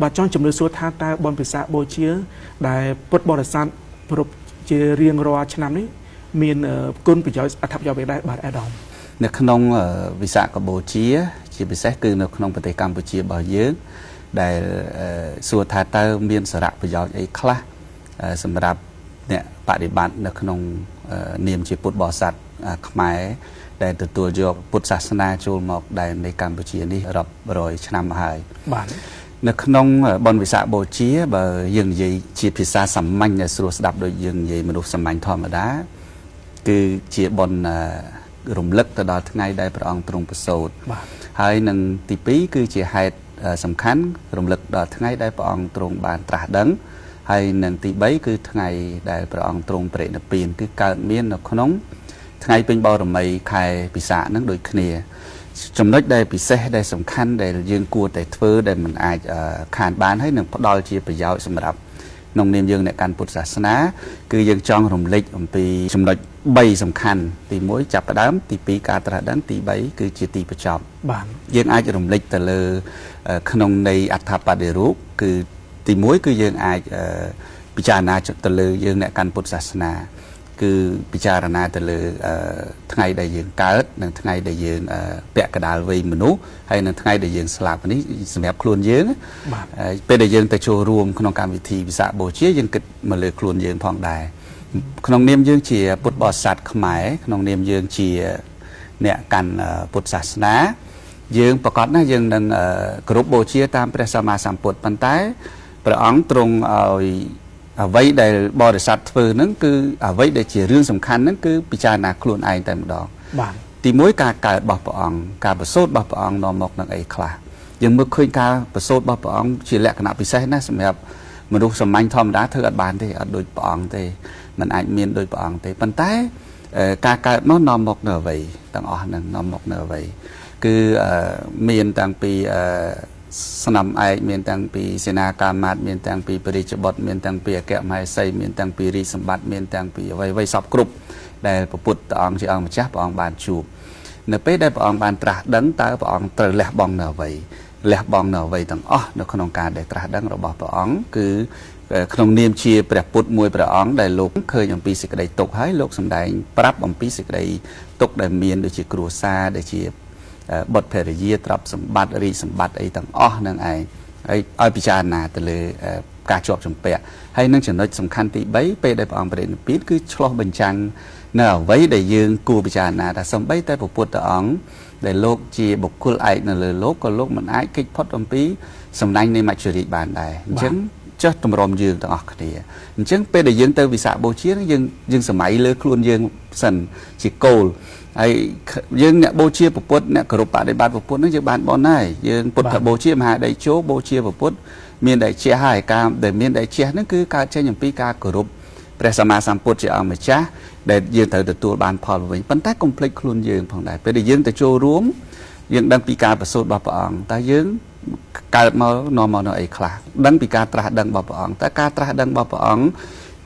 បាទចង់ជំរាបសួរថាតើបុណ្យពិសាខបូជា ដែលពុទ្ធបរិស័ទប្រារព្ធជារៀងរាល់ឆ្នាំនេះមានគុណប្រយោជន៍អត្ថប្រយោជន៍អ្វីដែរបាទអាដាម នៅក្នុងវិសាខបូជា ជាពិសេសគឺនៅក្នុងប្រទេសកម្ពុជារបស់យើង ដែលសួរថាតើមានសារៈប្រយោជន៍អីខ្លះសម្រាប់អ្នកបដិបត្តិនៅក្នុងនាមជាពុទ្ធបរិស័ទខ្មែរដែលទទួលយកពុទ្ធសាសនាចូលមកដែននៃកម្ពុជានេះរាប់រយឆ្នាំមកហើយ បាទ នៅក្នុងបុណ្យវិសាខបូជាបើយើងនិយាយជាភាសាសាមញ្ញដែលស្រួលស្ដាប់ដូចយើងនិយាយមនុស្សសាមញ្ញធម្មតា គឺជាបុណ្យរំលឹកទៅដល់ថ្ងៃដែលព្រះអង្គទ្រង់ប្រសូត បាទ ហើយនឹងទី2គឺជាហេតុសំខាន់រំលឹកដល់ថ្ងៃដែលព្រះអង្គទ្រង់បានត្រាស់ដឹងហើយនឹងទី3គឺថ្ងៃដែលព្រះអង្គទ្រង់បរិនិព្វានគឺកើតមាននៅក្នុងថ្ងៃពេញបូរមីខែពិសាខហ្នឹងដូចគ្នាចំណុចដែលពិសេសដែលសំខាន់ដែលយើងគួរតែធ្វើដែលមិនអាចខានបានហើយនឹងផ្ដល់ជាប្រយោជន៍សម្រាប់ក្នុងនាមយើងអ្នកកាន់ពុទ្ធសាសនាគឺយើងចង់រំលេចអំពីចំណុច3សំខាន់ទី1ចាប់ផ្ដើមទី2ការត្រាស់ដឹងទី3គឺជាទីបញ្ចប់ បាទ យើងអាចរំលេចទៅលើក្នុងន័យអដ្ឋបដិរូបគឺទី1គឺយើងអាចពិចារណាទៅលើយើងអ្នកកាន់ពុទ្ធសាសនាគឺពិចារណាទៅលើថ្ងៃដែលយើងកើតនិងថ្ងៃដែលយើងពាក់កណ្ដាលវ័យមនុស្សហើយនិងថ្ងៃដែលយើងស្លាប់នេះសម្រាប់ខ្លួនយើង បាទ ពេលដែលយើងទៅចូលរួមក្នុងកម្មវិធីវិសាខបូជាយើងគិតមកលើខ្លួនយើងផងដែរក្នុងនាមយើងជាពុទ្ធបរិស័ទខ្មែរក្នុងនាមយើងជាអ្នកកាន់ពុទ្ធសាសនាយើងប្រកាសណាស់យើងនឹងគោរពបូជាតាមព្រះសម្មាសម្ពុទ្ធប៉ុន្តែព្រះអង្គទ្រង់ឲ្យអ្វីដែលបរិស័ទធ្វើហ្នឹងគឺអ្វីដែលជារឿងសំខាន់ហ្នឹងគឺពិចារណាខ្លួនឯងតែម្ដង បាទ ទី1ការកើតរបស់ព្រះអង្គការប្រសូតរបស់ព្រះអង្គនាំមកនឹងអីខ្លះយើងមើលឃើញការប្រសូតរបស់ព្រះអង្គជាលក្ខណៈពិសេសណាស់សម្រាប់មនុស្សសាមញ្ញធម្មតាធ្វើអត់បានទេអត់ដូចព្រះអង្គទេมันអាចមានដូចព្រះអង្គទេប៉ុន្តែការកើតមកនាំមកនៅអ្វីទាំងអស់ហ្នឹងនាំមកនៅអ្វីគឺមានតាំងពីស្នំឯកមានតាំងពីសេនាកាមាតមានតាំងពីព្រះរាជបុត្រមានតាំងពីអគ្គមហេសីមានតាំងពីរាជសម្បត្តិមានតាំងពីអ្វីអ្វីសពគ្រប់ដែលព្រះពុទ្ធអង្គជាអង្គម្ចាស់ព្រះអង្គបានជួបនៅពេលដែលព្រះអង្គបានត្រាស់ដឹងតើព្រះអង្គត្រូវលះបង់នៅអ្វីលះបង់នៅអ្វីទាំងអស់នៅក្នុងការដែលត្រាស់ដឹងរបស់ព្រះអង្គគឺក្នុងនាមជាព្រះពុទ្ធមួយព្រះអង្គដែលលោកឃើញអំពីសេចក្តីទុក្ខហើយលោកសម្ដែងប្រាប់អំពីសេចក្តីទុក្ខដែលមានដូចជាគ្រួសារដែលជាបុត្រភរិយាទ្រព្យសម្បត្តិរាជសម្បត្តិអីទាំងអស់នឹងឯងហើយឲ្យពិចារណាទៅលើការជាប់ជំពាក់ហើយនឹងចំណុចសំខាន់ទី3ពេលដែលព្រះអង្គបរិនិព្វានគឺឆ្លោះបញ្ចាំងនៅអ្វីដែលយើងគួរពិចារណាថាសំបីតែព្រះពុទ្ធអង្គដែលលោកជាបុគ្គលឯកនៅលើលោកក៏លោកមិនអាចគេចផុតអំពីសំណាញ់នៃមច្ចុរាជបានដែរអញ្ចឹងចុះតម្រុំយើងទាំងអស់គ្នាអញ្ចឹងពេលដែលយើងទៅវិសាខបូជាយើងសម័យលើខ្លួនយើងសិនជាគោលហើយយើងអ្នកបូជាពុទ្ធអ្នកគោរពបដិបត្តិពុទ្ធហ្នឹងយើងបានបនហើយយើងពុទ្ធបូជាមហាដីជោបូជាពុទ្ធមានតែជះហើយការដែលមានតែជះហ្នឹងគឺកើតចេញអំពីការគោរពព្រះសម្មាសម្ពុទ្ធជាអង្គម្ចាស់ដែលយើងត្រូវទទួលបានផលវិញប៉ុន្តែកុំភ្លេចខ្លួនយើងផងដែរពេលដែលយើងទៅចូលរួមយើងដឹងពីការប្រសូតរបស់ព្រះអង្គតើយើងកើតមកនាំមកនៅអីខ្លះដឹងពីការត្រាស់ដឹងរបស់ព្រះអង្គតើការត្រាស់ដឹងរបស់ព្រះអង្គ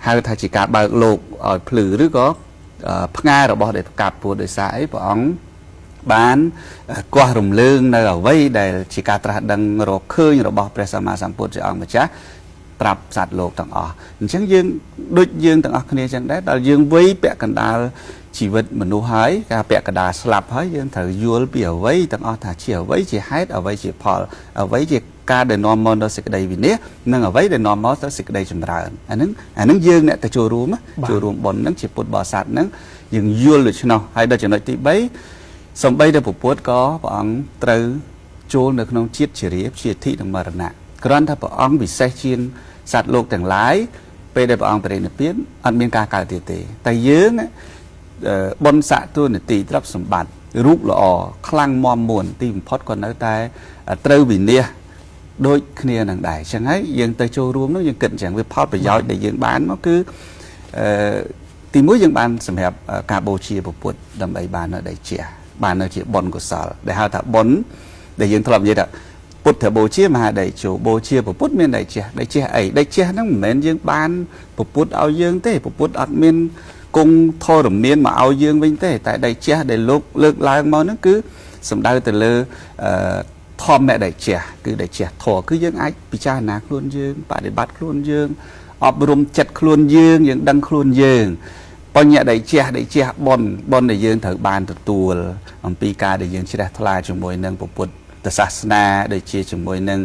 ហៅថាជាការបើកលោកឲ្យភ្លឺឬក៏ផ្ងារបស់ដែលផ្កាប់ពោះដោយសារអីព្រះអង្គបានគាស់រំលើងនៅអ្វីដែលជាការត្រាស់ដឹងរកឃើញរបស់ព្រះសម្មាសម្ពុទ្ធជាអង្គម្ចាស់ប្រាប់សត្វលោកទាំងអស់អញ្ចឹងយើងដូចយើងទាំងអស់គ្នាអញ្ចឹងដែរដល់យើងវ័យពាក់កណ្ដាលជីវិតមនុស្សហើយការពាក់កណ្ដាលស្លាប់ហើយយើងត្រូវយល់ពីអ្វីទាំងអស់ថាជាអ្វីជាហេតុអ្វីជាផលអ្វីជាការដែលនាំមកដល់សេចក្តីវិនាសនិងអ្វីដែលនាំមកទៅសេចក្តីចម្រើនអាហ្នឹងយើងអ្នកទៅចូលរួមចូលរួមបុណ្យហ្នឹងជាពុទ្ធបរិស័ទហ្នឹងយើងយល់ដូច្នោះហើយដល់ចំណុចទី3សំបីតែពុទ្ធក៏ព្រះអង្គត្រូវចូលនៅក្នុងជាតិជារាជាធិនិងមរណៈគ្រាន់តែព្រះអង្គពិសេសជាងសត្វលោកទាំងឡាយពេលដែលព្រះអង្គបរិនិព្វានអត់មានការកើតទៀតទេតែយើងបុណ្យស័ក្តិទូនាទីទ្រព្យសម្បត្តិរូបល្អខ្លាំងមាំមួនទីបំផុតក៏នៅតែត្រូវវិនាសដូចគ្នានឹងដែរអញ្ចឹងហើយយើងទៅចូលរួមនោះយើងគិតអញ្ចឹងវាផលប្រយោជន៍ដែលយើងបានមកគឺទីមួយយើងបានសម្រាប់ការបូជាពុទ្ធដើម្បីបាននៅដីជះបាននៅជាបុណ្យកុសលដែលហៅថាបុណ្យដែលយើងធ្លាប់និយាយថាពុទ្ធបូជាមហាដីជោបូជាពុទ្ធមានដីជះដីជះអីដីជះហ្នឹងមិនមែនយើងបានពុទ្ធឲ្យយើងទេពុទ្ធអត់មានគង់ធរមានមកឲ្យយើងវិញទេតែដីជះដែលលោកលើកឡើងមកហ្នឹងគឺសំដៅទៅលើ ធម្មដែលជះគឺដែលជះធម៌គឺយើងអាចពិចារណាខ្លួនយើងបដិបត្តិខ្លួនយើងអប់រំចិត្តខ្លួនយើងយើងដឹងខ្លួនយើងបញ្ញដែលជះដែលជះបុណ្យបុណ្យដែលយើងត្រូវបានទទួលអំពីការដែលយើងជ្រះថ្លាជាមួយនឹងពុទ្ធសាសនាដូចជាជាមួយនឹង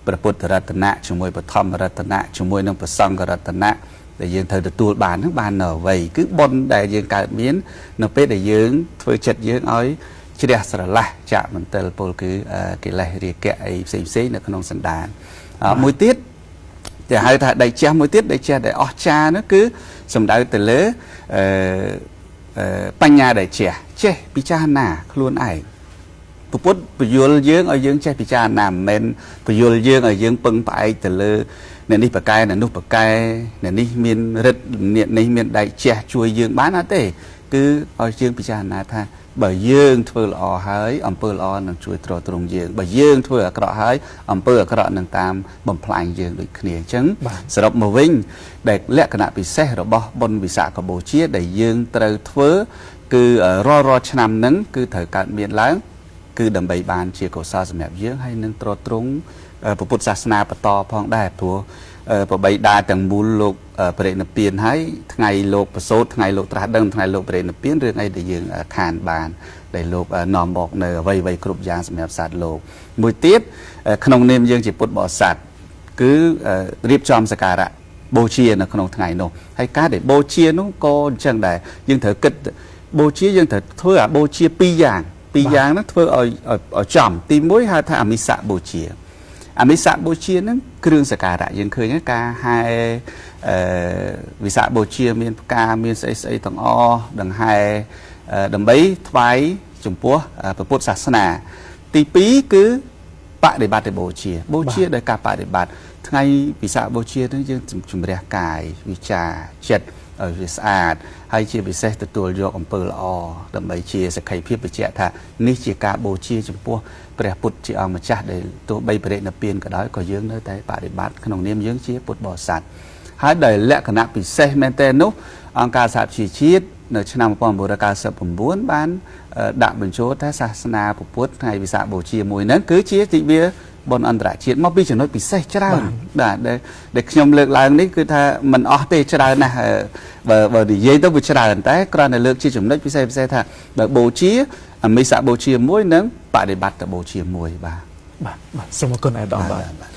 ព្រះពុទ្ធរតនៈជាមួយបឋមរតនៈជាមួយនឹងព្រះសង្ឃរតនៈដែលយើងត្រូវទទួលបានហ្នឹងបាននៅអ្វីគឺបុណ្យដែលយើងកើតមាននៅពេលដែលយើងធ្វើចិត្តយើងឲ្យជ្រះស្រឡះចាក់មន្ទិលពលគឺកិលេសរាគៈអីផ្សេងផ្សេងនៅក្នុងសន្តានមួយទៀតគេហៅថាដីជះមួយទៀតដីជះដែលអស្ចារ្យនោះគឺសំដៅទៅលើបញ្ញាដែលជះចេះពិចារណាខ្លួនឯងពុទ្ធពយល់យើងឲ្យយើងចេះពិចារណាមិនមែនពយល់យើងឲ្យយើងពឹងផ្អែកទៅលើអ្នកនេះប្រកែអ្នកនោះប្រកែអ្នកនេះមានរិទ្ធអ្នកនេះមានដែកជះជួយយើងបានអត់ទេគឺឲ្យយើងពិចារណាថាបើយើងធ្វើល្អហើយអំពើល្អនឹងជួយទ្រទ្រង់យើងបើយើងធ្វើអាក្រក់ហើយអំពើអាក្រក់នឹងតាមបំផ្លាញយើងដូចគ្នាអញ្ចឹងសរុបមកវិញដែលលក្ខណៈពិសេសរបស់បុណ្យវិសាខបូជាដែលយើងត្រូវធ្វើគឺរាល់ឆ្នាំហ្នឹងគឺត្រូវកើតមានឡើងគឺដើម្បីបានជាកុសលសម្រាប់យើងហើយនឹងទ្រទ្រង់ពុទ្ធសាសនាបន្តផងដែរព្រោះប្របីដាទាំងមូលលោកបរិនិព្វានហើយថ្ងៃលោកប្រសូតថ្ងៃលោកត្រាស់ដឹងថ្ងៃលោកបរិនិព្វានរឿងអីដែលយើងខានបានដែលលោកនាំមកនៅអ្វីៗគ្រប់យ៉ាងសម្រាប់សត្វលោកមួយទៀតក្នុងនាមយើងជាពុទ្ធបរិស័ទគឺរៀបចំសក្ការៈបូជានៅក្នុងថ្ងៃនោះហើយការដែលបូជានោះក៏អញ្ចឹងដែរយើងត្រូវគិតបូជាយើងត្រូវធ្វើអាបូជាពីរយ៉ាងពីរយ៉ាងហ្នឹងធ្វើឲ្យចំទី1ហៅថាអមិសៈបូជាអមិសៈបូជាហ្នឹងគ្រឿងសក្ការៈយើងឃើញការហែវិសាខបូជាមានផ្កាមានស្អីស្អីទាំងអស់ដង្ហែដើម្បីថ្វាយចំពោះព្រះពុទ្ធសាសនាទី2គឺបដិបត្តិបូជាបូជាដោយការបដិបត្តិថ្ងៃវិសាខបូជាហ្នឹងយើងជំរះកាយវិចារចិត្តឲ្យវាស្អាតហើយជាពិសេសទទួលយកអំពើល្អដើម្បីជាសក្ខីភាពបញ្ជាក់ថានេះជាការបូជាចំពោះព្រះពុទ្ធជាអង្គម្ចាស់ដែលទោះបីបរិនិព្វានក៏ដោយក៏យើងនៅតែបដិបត្តិក្នុងនាមយើងជាពុទ្ធបរិស័ទហើយដោយលក្ខណៈពិសេសមែនទែននោះអង្គការសហប្រជាជាតិនៅឆ្នាំ1999បានដាក់បញ្ចូលថាសាសនាពុទ្ធថ្ងៃវិសាខបូជាមួយហ្នឹងគឺជាទិវាបុណ្យអន្តរជាតិមកពីចំណុចពិសេសច្រើនបាទដែលខ្ញុំលើកឡើងនេះគឺថាมันអស់ទេច្រើនណាស់បើនិយាយទៅវាច្រើនតែគ្រាន់តែលើកជាចំណុចពិសេសពិសេសថាបើបូជាអមិសៈបូជាមួយនិងបដិបត្តិបូជាមួយបាទបាទបាទសូមអរគុណអាដាមបាទ